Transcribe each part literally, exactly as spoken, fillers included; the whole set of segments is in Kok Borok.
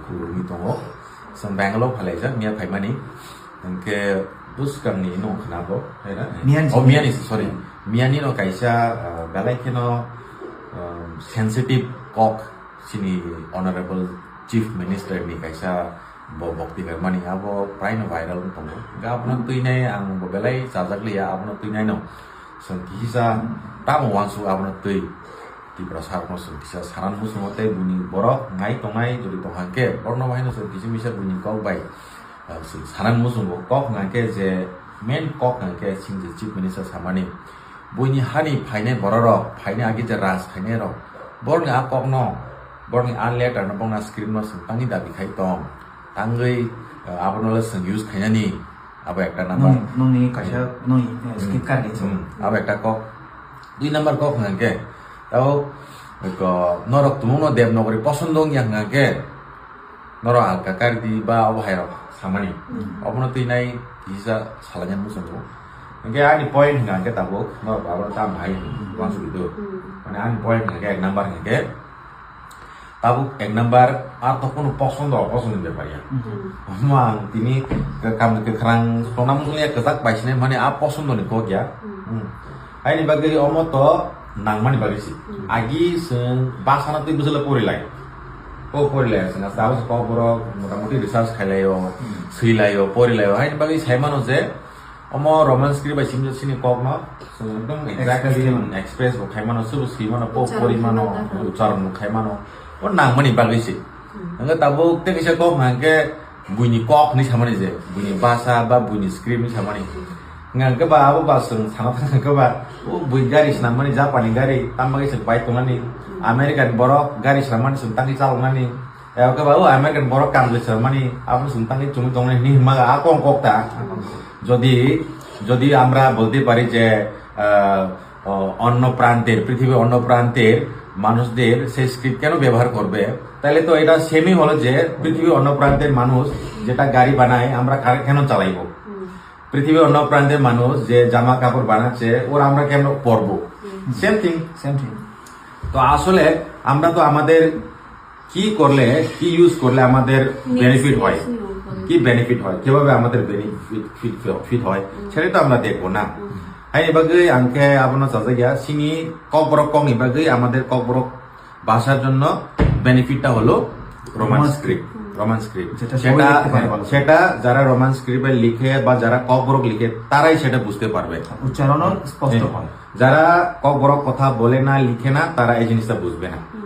Kurumi tongo. Chwng Bangalore phailaijak, miya phaimani. Hwnkhe bwskangni no khna bo, hai na? Miyani. Oh, miyani, sorry. Miyani no kaisa, ah, belai kheno, um, sensitive kok chini Honorable Chief Minister ni kaisa bo bokti bermani, abo praino viral wng tongo. Hwnkhe abono twinai ang bo belai chajak liya, abono twinai no chwng kisa tamo uansuk abono twi. Tiprasa rokno chwng kisa sanan muchungo tei buini borok ngai tongnai jodi tongkha hwnkhe borokno bahaino chwng kisa misa buini kok bai, ah, chwng sanan muchungo. Kok hwnkha khe je main kok hwnkha khe chini je Chief Minister samani buini hani phainai borok rok, phainai agi je raj khainai rok, borokni a kokno, borokni a letter no, borokni a script no chwng tangwi dabi khai tong, tangwi, ah, abono le chwng use khainani. Abo ekta number. Nung, nungni kaisa, nung, eh, skip kar di. Hmm, abo ekta kok. Dui number kok hwnkha khe, tabo, ko, norok tumungno Devanagari posondo wngya hwnkha khe, norok alka kar di ba abo hai rok samani. Hmm. Obono twi nai kisa salaina muchungo. Hwnkhe ani point hwnkha khe tabuk, norok abo tam hai Hmm. uansuk di do. Hmm. Mane ani point hwnkha khe ek number hwnkha khe, Tabuk ek number, ar to kunu posondo oposondo bepar ya. Hmm. Omo ang tini ke-, kam kwkhrang sona muchung ya kwchak bai sinai mani a posondo ni kok ya. Hmm. Hmm. Aini bagwi omo to nangmani bagwi si. Hmm. Agi chwng basana twi bwswla pori lai. O pori lai chwng asa abo se kok borok motamuti research khai lai o, Hmm. swi lai o, pori lai o. Aini bagwi sai mano je Omo Roman script bai simjak sini kokno, chwng ekdom exactly Express khaimano. Express bo khaimano, subo swimano, po Ucharon porimano, khaimano, ucharon bo khaimano. O nangmani bagwi se. Hmm. Hwnkhe tabuk tei kaisa kok hwnkhe buini kok hinwi samani je, buini basa ba buini script hinwi samani. Hmm. Hwnkhe ba abo ba chwng sana thang hwnkhe ba, o bui gari swnamani Japanni gari, tamo bagwi chwng bai tongnani, Hmm. American borok gari swnamani chwng tangwi chaloknani. Ebo khe ba, o American borok kam je swnamani, abo chwng tangwi chumui tongnai hinwi hwnma a kong kok ta. Jodi, jodi আমরা বলতে পারি যে, আহ, অন্য প্রান্তের, পৃথিবীর অন্য প্রান্তের মানুষদের সেই স্ক্রিপ্ট কেন ব্যবহার করবে? তাহলে তো এটা সেমই হলো যে পৃথিবীর অন্য প্রান্তের মানুষ যেটা গাড়ি বানায়, আমরা কার-, কেন চালাইবো? হুম। পৃথিবীর অন্য প্রান্তের মানুষ যে জামা কাপড় বানাচ্ছে, ওরা আমরা কেন পরবো? হুম। Same thing. Same thing. তো আসলে আমরা তো আমাদের কি করলে, কি ইউজ করলে আমাদের Mix, বেনিফিট হয়, mix use করে। কি বেনিফিট হয়, কিভাবে আমাদের বেনিফিট ফিট, ফিট হয়, হুম। সেটাই তো আমরা দেখবো না। হুম। Hai ni bagwi ang khe abono chajak ya, chini kokborok kokni bagwi, আমাদের kokborok ভাষার জন্য বেনিফিটটা হলো Roman Roman script. Script. Roman script. যেটা সেটা, সবাই দেখতে পারে হ্যাঁ, ভালো করে। সেটা যারা রোমান স্ক্রিপ্টে লিখে বা যারা ককবরক লিখে, তারাই সেটা বুঝতে পারবে। উচ্চারণও স্পষ্ট হ্যাঁ। হয়। যারা ককবরক কথা বলে না, লিখে না, তারা এই জিনিসটা বুঝবে না। হুম।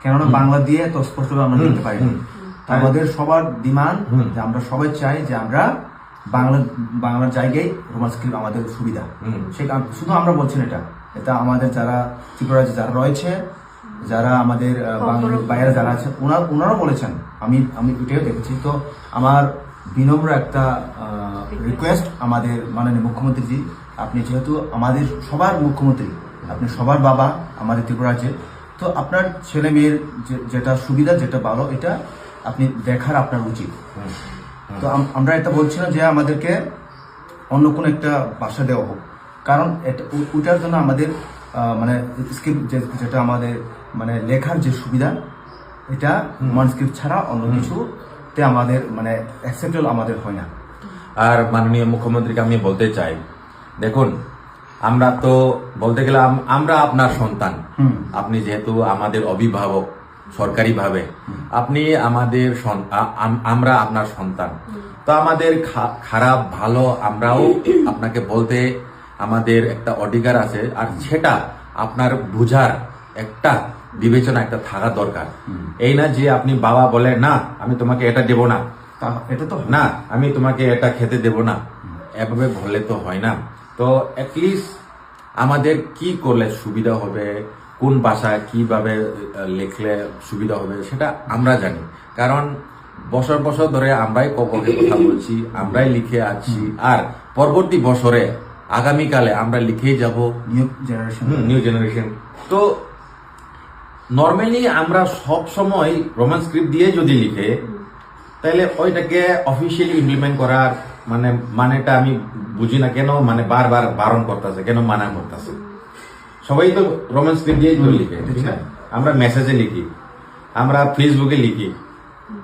কেননা হুম। বাংলা দিয়ে তো স্পষ্টভাবে আমরা হুম, লিখতে পারি না। হুম। তো আমাদের সবার ডিমান্ড হুম। যে আমরা সবাই চাই যে আমরা বাংলা, বাংলার জায়গায় রোমান স্ক্রিপ্ট আমাদের সুবিধা। হুম। সে কারণ শুধু আমরা বলছি না এটা, এটা আমাদের যারা ত্রিপুরা রাজ্যে যারা রয়েছে, যারা আমাদের, আহ, বাংলার বাইরে যারা আছে, ওনারা, ওনারাও বলেছেন। আমি, আমি এটাও দেখেছি। তো আমার বিনম্র একটা, আহ, রিকোয়েস্ট আমাদের মাননীয় মুখ্যমন্ত্রীজি, আপনি যেহেতু আমাদের সবার মুখ্যমন্ত্রী, আপনি সবার বাবা আমাদের ত্রিপুরা রাজ্যে, তো আপনার ছেলে মেয়ের যে, যেটা সুবিধা, যেটা ভালো, এটা আপনি দেখার আপনার উচিত। হুম, হুম। তো আম-, আমরা এটা বলছি না যে আমাদেরকে অন্য কোনো একটা ভাষা দেওয়া হোক, কারণ এটা, ও-, ওটার জন্য আমাদের, আহ, মানে স্ক্রিপ্ট যে, যেটা আমাদের মানে লেখার যে সুবিধা, এটা হুম। রোমান স্ক্রিপ্ট ছাড়া অন্য হুম। কিছুতে আমাদের মানে অ্যাকসেপ্টেবল আমাদের হয় না। আর মাননীয় মুখ্যমন্ত্রীকে আমি বলতে চাই, দেখুন, আমরা তো বলতে গেলে আম-, আমরা আপনার সন্তান। হুম। আপনি যেহেতু আমাদের অভিভাবক, সরকারিভাবে। হুম। আপনি আমাদের সন-, আ-, আম-, আমরা আপনার সন্তান। হুম। তো আমাদের খা-, খারাপ, ভালো, আমরাও আপনাকে বলতে আমাদের একটা অধিকার আছে। আর সেটা আপনার বুঝার একটা বিবেচনা একটা থাকা দরকার। হুম। এই না যে আপনি বাবা বলে, "না, আমি তোমাকে এটা দেব না।" তা, এটা তো না, আমি তোমাকে এটা খেতে দেব না। হুম। এভাবে বললে তো হয় না। তো অ্যাটলিস্ট আমাদের কি করলে সুবিধা হবে, কোন ভাষায় কিভাবে, আহ, লিখলে সুবিধা হবে, সেটা আমরা জানি। কারণ বছর বছর ধরে আমরাই কবকে কথা বলছি, আমরাই লিখে আছি। হুম। আর পরবর্তী বছরে, আগামীকালে আমরা লিখেই যাব। New generation. হুম, নিউ জেনারেশন। তো নরমালি আমরা সব সময় রোমান স্ক্রিপ্ট দিয়ে যদি লিখে, হুম। তাহলে ওইটাকে অফিসিয়ালি ইমপ্লিমেন্ট করার মানে, মানেটা আমি বুঝি না, কেন মানে বারবার বারণ করতেছে, কেন মানা করতেছে? সবাই তো রোমান স্ক্রিপ্ট দিয়েই তো হুম, লিখে, এটা ঠিক ঠিক। না? আমরা মেসেজে লিখি, আমরা ফেসবুকে লিখি। হুম।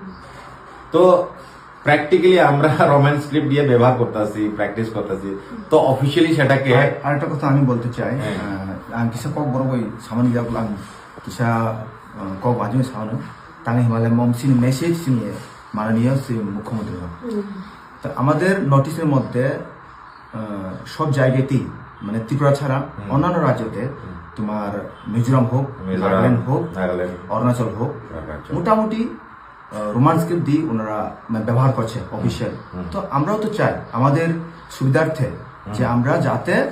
তো প্র্যাকটিক্যালি আমরা রোমান স্ক্রিপ্ট দিয়ে ব্যবহার করতেছি, প্র্যাকটিস করতেছি। তো অফিসিয়ালি সেটাকে আর আরেকটা কথা আমি বলতে চাই। হ্যাঁ। আহ, ang kisa kokborok bai samani jak lang kisa, uh, kok bajung samano. Tang himale mom sini message sini mananiya si mukhyamantri no. Hmm. তো আমাদের নোটিশের মধ্যে, আহ, সব জায়গাতেই, মানে, ত্রিপুরা ছাড়া হুম। অন্যান্য রাজ্যতে হুম। তোমার মিজোরাম হোক, মিজোরাম, নাগাল্যান্ড হোক, নাগাল্যান্ড, অরুণাচল হোক, অরুণাচল। মোটামুটি, আহ, রোমান স্ক্রিপ্ট দিয়ে ওনারা, মানে, ব্যবহার করছে অফিসিয়াল। হুম। তো আমরাও তো চাই আমাদের সুবিধার্থে হুম। যে আমরা যাতে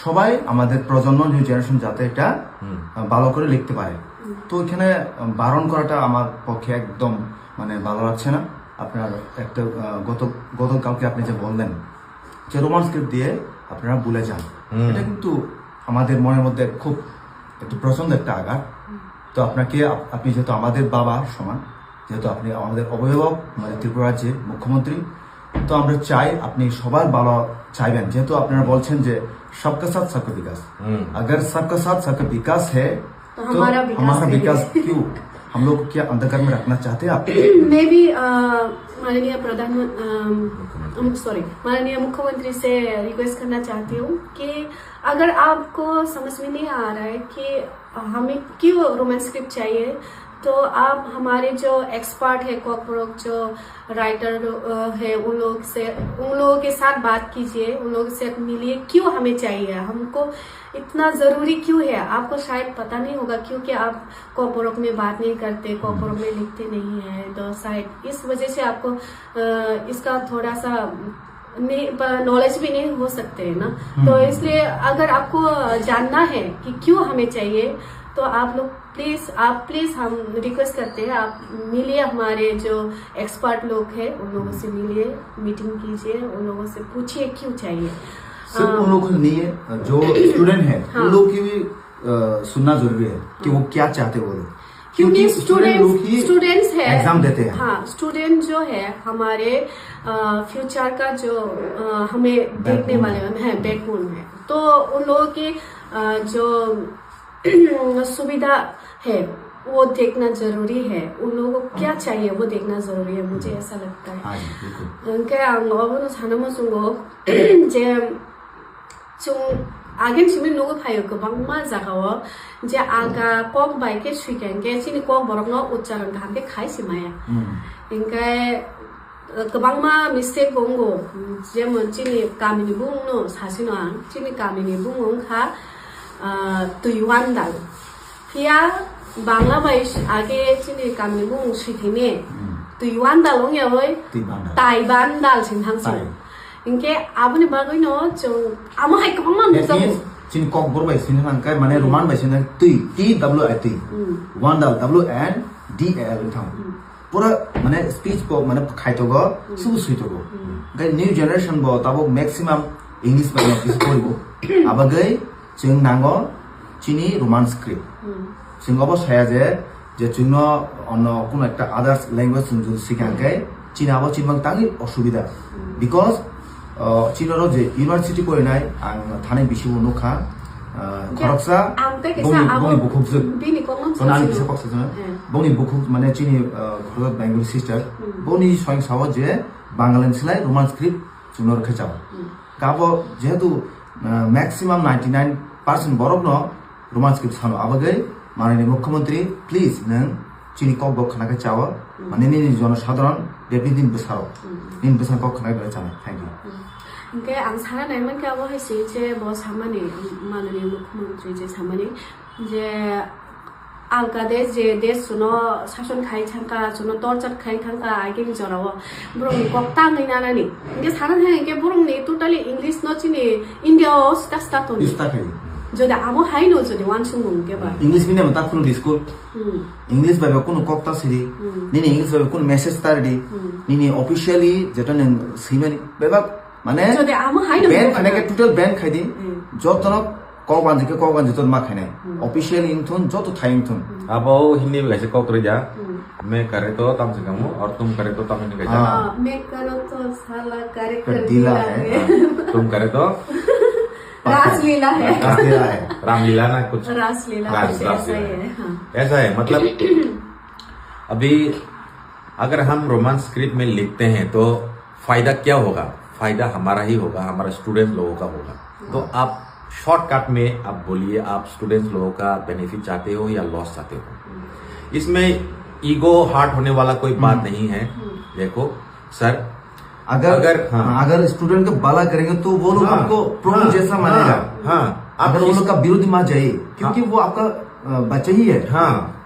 সবাই, আমাদের প্রজন্ম, নিউ জেনারেশন যাতে এটা, হুম। আহ, ভালো করে লিখতে পারে। হুম। তো এখানে, আহ, বারণ করাটা আমার পক্ষে একদম, মানে, ভালো লাগছে না। আপনার একটা, আহ, গত, গতকালকে আপনি যে বললেন, যে রোমান স্ক্রিপ্ট দিয়ে আপনারা ভুলে যান। হুম। এটা কিন্তু আমাদের মনের মধ্যে খুব একটু প্রচন্ড একটা আঘাত। হুম। তো আপনাকে আপ-, আপনি যেহেতু আমাদের বাবা সমান, যেহেতু আপনি আমাদের অভিভাবক, আমাদের ত্রিপুরা রাজ্যের মুখ্যমন্ত্রী, তো আমরা চাই আপনি সবার ভালো চাইবেন। যেহেতু আপনারা বলছেন যে সবকা সাথ সবকা বিকাশ। হুম। अगर सबका साथ सबका विकास है, तो तो हमारा विकास हमारा नहीं विकास है। क्यों? हम लोग को क्या अंधकार में रखना चाहते हैं आप? मैं भी, अ, माननीय प्रधान, अम, मुख्यमंत्री। अम, सॉरी, माननीय मुख्यमंत्री से रिक्वेस्ट करना चाहती हूँ कि अगर आपको समझ में नहीं आ रहा है कि हमें क्यों रोमन स्क्रिप्ट चाहिए, तो आप हमारे जो एक्सपर्ट है, कॉकबरक जो राइटर, अ, है, उन लोग से, उन लोगों के साथ बात कीजिए, उन लोगों से मिलिए, क्यों हमें चाहिए, हमको इतना ज़रूरी क्यों है? आपको शायद पता नहीं होगा, क्योंकि आप कॉकबरक में बात नहीं करते, कॉकबरक में लिखते नहीं है, तो शायद इस वजह से आपको, अ, इसका थोड़ा सा नहीं, प-, नॉलेज भी नहीं हो सकते हैं ना। हम्म। तो इसलिए अगर आपको जानना है कि क्यों हमें चाहिए, तो आप लोग प्लीज, आप प्लीज, हम रिक्वेस्ट करते हैं, आप मिलिए हमारे जो एक्सपर्ट लोग हैं, उन लोगों से मिलिए, मीटिंग कीजिए, उन लोगों से पूछिए क्यों चाहिए। सिर्फ अ, उन लोगों को नहीं है, जो स्टूडेंट है, हाँ। उन लोग की भी, अ, सुनना जरूरी है कि वो हाँ। क्या चाहते हैं वो लोग। क्योंकि क्योंकि स्टूडेंट्स लोग ही स्टूडेंट्स है। एग्जाम देते हैं। हाँ, स्टूडेंट जो है हमारे, अ, फ्यूचर का जो, अ, हमें देखने बैकबोन वाले है। हैं, हम्म। बैकबोन है। तो उन लोगों की, अ, जो सुविधा है, वो देखना जरूरी है। उन लोगों को क्या चाहिए, वो देखना जरूरी है, मुझे ऐसा लगता है। हाँ जी, बिल्कुल। Hwnkhe ang obono sana muchungo je chwng agini simi nugwi phaio kwbangma jagao je aga kok bai khe swikha hwnkhe chini kok borokno uchcharon kaham khe khai si maya. Hmm. Hwnkhe kwbangma mistake bo wngo, jemon chini kamini bumungno sasino ang, chini kamini bumung wngkha, ah, Twiwandal. Phiya Bangla bai age chini kamini bumung swithini, hmm, Twiwandal wngya oi, Twi bandal. Tai bandal sin thang si. Tai. Hwnkhe aboni bagwino chwng amo hai kwbangma nukjago. That means chini kokborok bai sini thang khe, mane, hmm, Roman bai sini thang twi, T W I twi. Hmm. Wandal, W N D A L wng thang. Hmm. Pura, mane, speech bo, mane, khaitogo, hmm, subu suitogo. Hmm. Hwnkhe new generation bo tabuk maximum English bai no kisa poribo. Abagwi chwng nango chini Roman script. Hmm. Chwng obo saya je, je chwngno onno kuno ekta others language chwng jodi sikha hwnkhe chini abo chini bagwi tangwi osubida. Hmm. Because, uh, chini oro je university porinai ang thani bisi bo nukha, uh, je khoroksa ang tei kaisa bongni, abo bongni bukhukjwk. Bini kokno kono ang sachino. Kisa kok sachino. Hmm. Bongni bukhuk mane chini, uh, khoroksa Bengali sister. Hmm. Boni soyang sao je Bangalan silai Roman script chwngno rwkhe chao. Hmm. Kabo jehetu, uh, maximum ninety nine percent borokno Roman script sano, abagwi manani mukhyamantri, please, nwng chini kokbo khna khe chao, hmm, mane nini jonosadharon deputy nini bwsarok, hmm, nini bwsang kok khna khe belai chanai. Thank you. Hmm. Hwnkhe ang sana naimankhe abo hai se je bo samani, manani mukhyamantri je samani je alka desh, je desh chwngno sason khai thangkha, chwngno torture khai thangkha, agini jorao borokni kok tangwi nanani. Hwnkhe sana thang hwnkhe borokni totally English no chini India o sita sita tongdi. Sita khai. Jodi amo haino jodi wansukmung hwnkhe ba. English medium ta khuludi school. Hmm. English bai ba kunu kok ta sidi. Hmm. Nini English bai ba kunu message ta ridi. Hmm. Nini officially jeto nwng swimani bebak mane jodi amo haino ban hwnkhe ba khainai khe na. Total ban khaidi. Hmm. Jotono kok banjik khe kok banjik to ma khainai. Hmm. Officially wngthun, joto thai wngthun. Hmm. Abo Hindi bai kaisa kok rwja. Hmm. मैं करे तो tamo se kamo, और तुम करे तो tamo se kaisa. हाँ। हाँ, मैं करो तो साला करे कर कर दिला दिला है। है। हाँ। तुम करे तो रासलीला है। रासलीला है। रामलीला ना कुछ। रासलीला रास-, कुछ ऐसा ही रासलीला है। है, हाँ। ऐसा है, मतलब, अभी अगर हम रोमन स्क्रिप्ट में लिखते हैं तो फायदा क्या होगा? फायदा हमारा ही होगा, हमारा स्टूडेंट लोगों का होगा। तो आप शॉर्टकट में आप बोलिए, आप स्टूडेंट्स लोगों का बेनिफिट चाहते हो या लॉस चाहते हो? इसमें ईगो हर्ट होने वाला कोई बात हम्म। नहीं है। हम्म। देखो सर, अगर अगर, हाँ। हाँ, अगर स्टूडेंट का भला करेंगे तो वो लोग हाँ, आपको प्रभु हाँ, जैसा मानेगा। हाँ, हाँ। आप अगर वो इस लोग का विरुद्ध में जाए, क्योंकि हाँ। वो आपका, अ, बच्चा ही है। हाँ,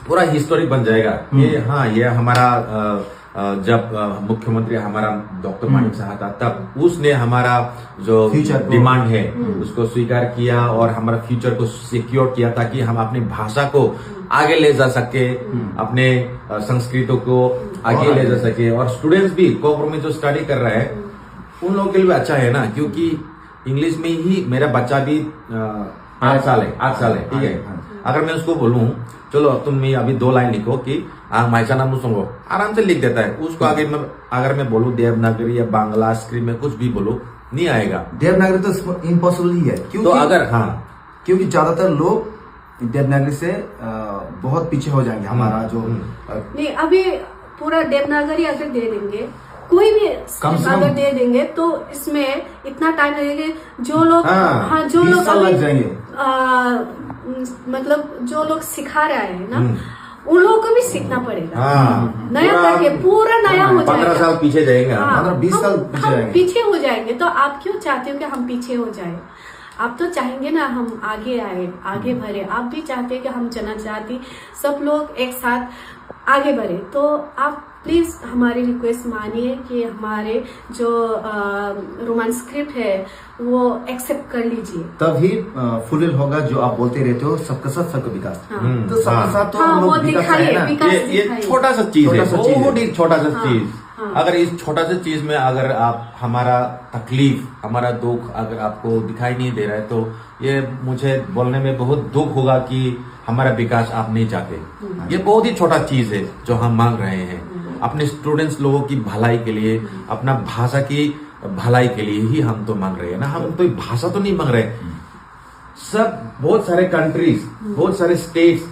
पूरा हिस्टोरी बन जाएगा। हम्म। ये, हाँ, ये हमारा, अ, अ, जब, अ, मुख्यमंत्री हमारा डॉक्टर हम्म। मानिक साहा था, तब उसने हमारा जो फ्यूचर को डिमांड है, हम्म। उसको स्वीकार किया और हमारा फ्यूचर को सिक्योर किया, ताकि हम अपनी भाषा को हम्म। आगे ले जा सके, हम्म। अपने, अ, संस्कृति को हम्म। आगे और ले आगे। जा सके। और स्टूडेंट्स भी कोकबोरोक में जो स्टडी कर रहा है, हम्म। उन लोगों के लिए भी अच्छा है ना, क्योंकि इंग्लिश में ही मेरा बच्चा भी, अ, आठ साल है, आठ साल है, ठीक है। हाँ। अगर मैं उसको बोलूँ, "चलो, अब तुम अभी दो लाइन लिखो कि आंग माइचाना मुसंगो", आराम से लिख देता है। उसको आगे मैं, अगर मैं बोलूँ देवनागरी या बांग्ला स्क्रिप्ट में कुछ भी बोलूँ, नहीं आएगा। देवनागरी तो इम्पॉसिबल ही है, क्योंकि तो अगर, हाँ। क्योंकि ज्यादातर लोग देवनागरी से, अ, बहुत पीछे हो जाएंगे। हमारा हम्म, जो, हम्म। अ, नहीं, अभी पूरा देवनागरी अगर दे देंगे, कोई भी कम से अगर कम दे देंगे, तो इसमें इतना टाइम लगेगा। जो लोग, हाँ, हाँ, जो बीस लोग साल अभी, लग जाएंगे। अ, मतलब, जो लोग सिखा रहे हैं ना, हम्म। उन लोगों को भी सीखना पड़ेगा। हाँ, नया पूरा करके, पूरा नया हो जाएगा। पन्द्रह साल पीछे जाएंगे। हाँ, पन्द्रह, बीस हम, साल पीछे हम जाएंगे। पीछे हो जाएंगे, तो आप क्यों चाहते हो कि हम पीछे हो जाए? आप तो चाहेंगे ना हम आगे आए, आगे हम्म। बढ़े। आप भी चाहते हैं कि हम जनजाति सब लोग एक साथ आगे बढ़े। तो आप प्लीज हमारी रिक्वेस्ट मानिए कि हमारे जो, अ, रोमन स्क्रिप्ट है, वो एक्सेप्ट कर लीजिए। तभी, अ, फुलफिल होगा जो आप बोलते रहते हो, सबका साथ सबका विकास। हाँ। हम्म, तो सबका हाँ। साथ तो हाँ, हम लोग वो विकास दिखाइए, चाहे ना। विकास ये, ये दिखाइए। छोटा सा चीज छोटा है, सा चीज है। बहुत ही छोटा सा हाँ, चीज। हाँ। अगर इस छोटा सा चीज में अगर आप हमारा तकलीफ, हमारा दुख अगर आपको दिखाई नहीं दे रहा है, तो ये मुझे बोलने में बहुत दुख होगा कि हमारा विकास आप नहीं चाहते। हम्म। ये बहुत ही छोटा चीज है जो हम मांग रहे हैं। हम्म। अपने स्टूडेंट्स लोगों की भलाई के लिए, हम्म। अपना भाषा की भलाई के लिए ही हम तो मांग रहे हैं ना, हम तो भाषा तो नहीं मांग रहे। हम्म। सब बहुत सारे कंट्रीज, हम्म। बहुत सारे स्टेट्स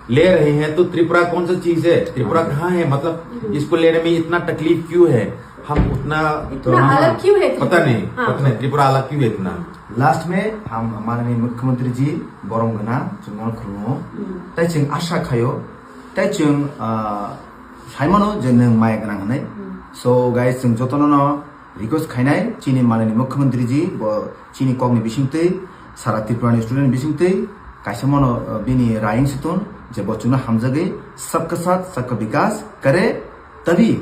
ले रहे हैं, तो त्रिपुरा कौन सा चीज है? त्रिपुरा हाँ। कहाँ है? मतलब, हम्म। इसको लेने में इतना तकलीफ क्यों है? हम उतना इतना तो अलग क्यों है पता त्रिपुरा? नहीं, हाँ। पता नहीं, त्रिपुरा अलग क्यों है इतना? लास्ट में हम माननीय मुख्यमंत्री जी, borok gana, chwngno khulumno। Hmm. Tai chwng asha khaio, tai chwng, ah, saimano je nwng maya gwnang hwnwi। Hmm. So guys, chwng jotono no request khainai chini manani mukhyamantri ji, bo chini kokni bisingtwi, sara Tripura ni student bisingtwi kaisa mano, uh, bini rayung situng je bo chwngno hamjagwi, "Sabka saath, sabka vikas kare, tabhi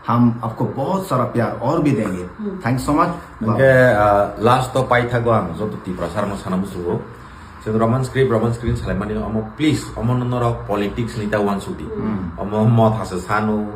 hum aapko bahut sara pyar aur bhi denge." Hmm. Thank you so much. Hwnkhe, uh, last o paithago ang joto Tiprasa rokno sana muchungo. Chwng Roman script, Roman script salaimani omo, please, omo no norok politics ni ta uansukdi. Hmm. Omo motha se sanu,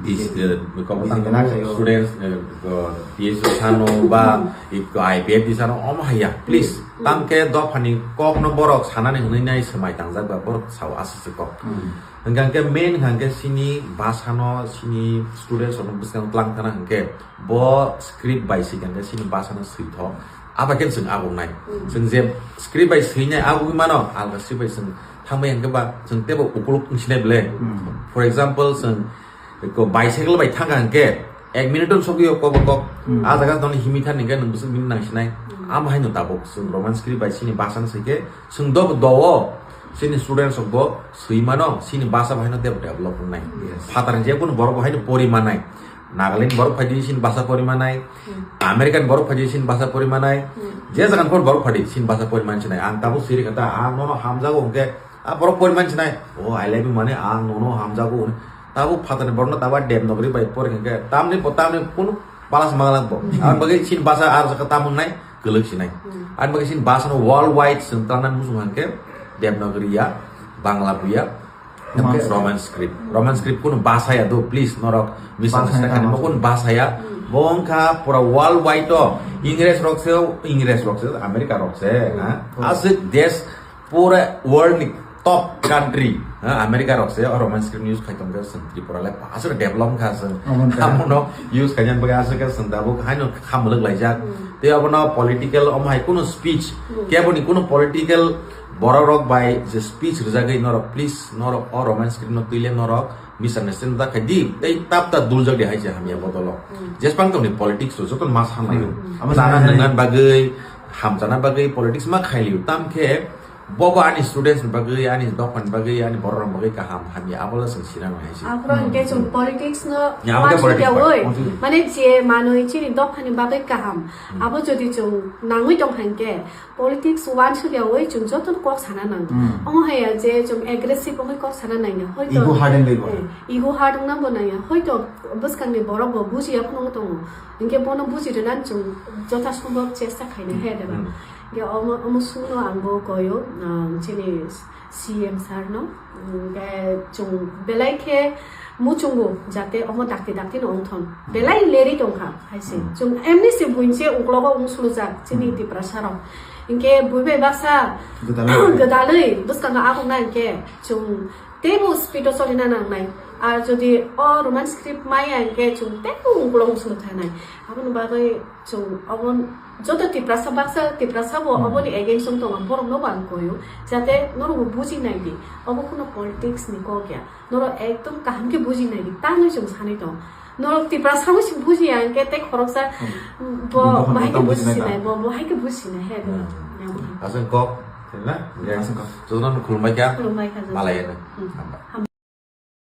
is, B J P. Eh, kok B J P tang na khayo. Students, eh, ko, P H D sanu, ba, Hmm. ik, ko I P F D sanu, omo haya, please. Hmm. Tam khe dophani kok no borok sanani hwnwi nai swmai tangjak ba borok sao aswk se kok. Hmm. Hwnkha khe main hwnkha khe chini basa no, chini students rok no bwskang tlang thana hwnkhe bo script bai se hwnkha khe chini basa no swithok. Abo khe chwng agongnai. Mm. Chwng je script bai swinai agogwi mano, alga script bai chwng thangbai hwnkhe ba chwng teibo ukuluk wngsinai bwle. Mm. For example, chwng ko bicycle bai thangkha hwnkhe ek minute-o sogwi o kok o kok. Mm. A jaga tongni himwi thani hwnkhe nwng bwswk minute nangsinai. Mm. Amo haino tabuk chwng Roman script bai chini basa no swikhe chwng do do-o chini students rok bo swi mano, chini basa bai no teibo develop wngnai. Yes. Phatar je kunu borok bo haino pori manai. Nagaland borok phaidi chini basa pori manai. Hmm. American borok phaidi chini basa pori manai. Hmm. Je jagan phor borok phaidi chini basa pori mansinai. Ang tabuk siri kata, ang nono hamjago hwnkhe, a borok pori mansinai. "Oh, I love you," mane ang nono hamjago hwnkhe. Tabuk phatarni borokno tabuk Devanagari bai pori hwnkhe, tamni bo, tamni kunu palas manglak bo. Hmm. Ang bagwi chini basa ar jaka tamungnai, kwlwk sinai. Hmm. Ang bagwi chini basa no worldwide chwng tangnani muchung hwnkhe, Devanagari ya, Bangla ya, Roman Hwnkhe script. Roman script. Roman script kunu basa ya do, please, norok misunderstand Basa ya, khaima, kunu basa ya. Hmm. Bo wngkha pura worldwide o. Ingres rok se, Ingres rok se, America rok se, Hmm. ha? Hmm. Aswk desh, pura world ni top country, ha? America rok se, o Roman script use khai tongkhe chwng Tripura le aswk develop kha chwng. Omo wngkha. Amono use khainani bagwi aswk khe chwng tabuk haino khamlwk laijak. Hmm. Tei abono political omo hai kuno speech, keboni kuno political borok rok bai je speech rijagwi norok, please, norok o Roman script no twile norok misunderstand da khai di, tei tap ta duljak di hai je hamya bodolo. Jespang tongni politics to joto mas hamlayo. Amo chana nangnan bagwi, hamchana bagwi politics ma khailiyo. Tam khe bobo ani students ni bagwi, ani dophani bagwi, ani borok rok bagwi kaham hamya, abola chwng sinang hai se. Aphuru hwnkhe chwng politics no Ya, amo khe politics bai. Mane je manwi chini dophani bagwi kaham. Abo jodi chwng nangwi tong hwnkhe politics wansukyawi chwng joto kok sana nang. Omo haya je chwng aggressive wngwi kok sana nangya. Hoito Ego hardened bai bo. Eh, ego hardened bo nangya. Hoito bwskangni borok bo bujiya phano tongo. Hwnkhe bono buji rwna chwng jotha sombhob chesta khaina he deba. Hwnkhe omo, omo sungno ang bo koyo, ah, chini C M sir no. Hwnkhe chwng belai khe muchungo jate omo dakti dakti no wngthon. Belai leri tongkha hai se. Chwng emni se buini se uklogo wng sulujak chini Tiprasa rok. Hwnkhe bui bai baksa gwdalwi bwskango ahokna hwnkhe chwng teibo speed o cholina nangnai. Ar jodi o Roman script maya hwnkhe chwng teibo ukulok usuluk thanai. Aboni bagwi chwng obo joto Tiprasa baksa Tiprasa bo oboni against wng tongo, borok no bo ang koyo. Jate norok bo buji nai di. Obo kuno politics ni kok ya. Norok ekdom kaham khe buji nai di. Tangwi chwng sanwi tong. Norok Tiprasa bo se buji ya hwnkhe tei khoroksa bo bo hai khe buji sinai, bo, bo hai khe buji sinai he. Aswk kok, na? Aswk kok. Jotono khulumbai kha. Khulumbai kha jotono. Malai ya na. Hambai.